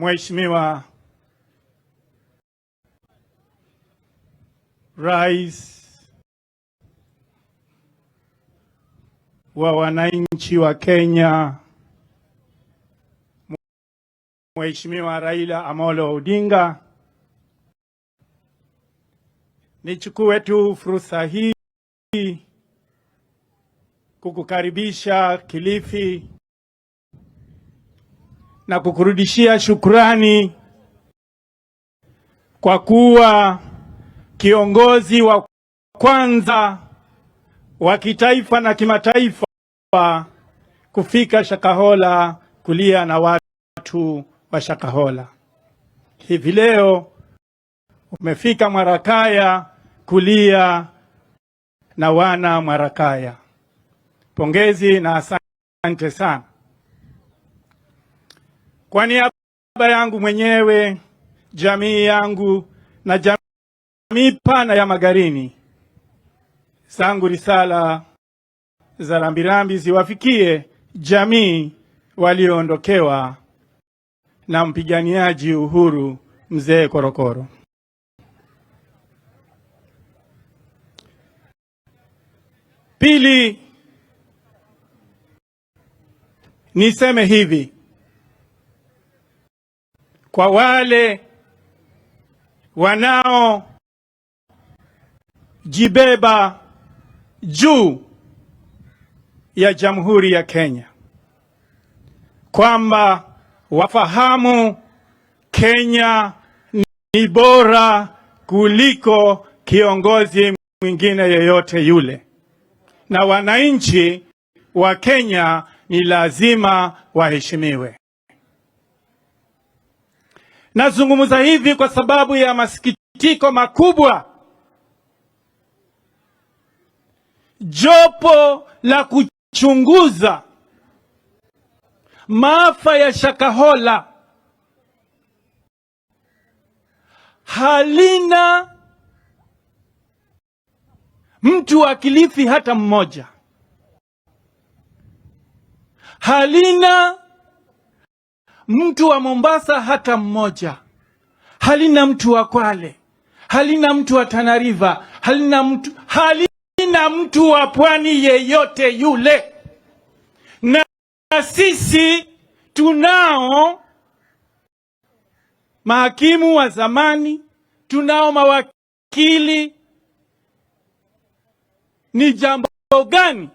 Mheshimiwa Rais wa wananchi wa Kenya, Mheshimiwa Raila Amolo Odinga, nichukue tu fursa hii kukukaribisha Kilifi na kukurudishia shukrani kwa kuwa kiongozi wa kwanza wa kitaifa na kimataifa kufika Shakahola kulia na watu wa Shakahola. Hivi leo umefika Mwarakaya kulia na wana Mwarakaya. Pongezi na asante sana. Kwa niaba yangu mwenyewe, jamii yangu na jamii pana ya Magarini, zangu risala za rambirambi ziwafikie jamii walioondokewa na mpiganiaji uhuru Mzee Korokoro. Pili, niseme hivi kwa wale wanaojibeba juu ya Jamhuri ya Kenya kwamba wafahamu Kenya ni bora kuliko kiongozi mwingine yeyote yule, na wananchi wa Kenya ni lazima waheshimiwe. Nazungumza hivi kwa sababu ya masikitiko makubwa. Jopo la kuchunguza maafa ya Shakahola halina mtu wa Kilifi hata mmoja, halina mtu wa Mombasa hata mmoja, halina mtu wa Kwale, halina mtu wa Tana River, halina mtu wa pwani yeyote yule. Na sisi tunao mahakimu wa zamani, tunao mawakili. Ni jambo gani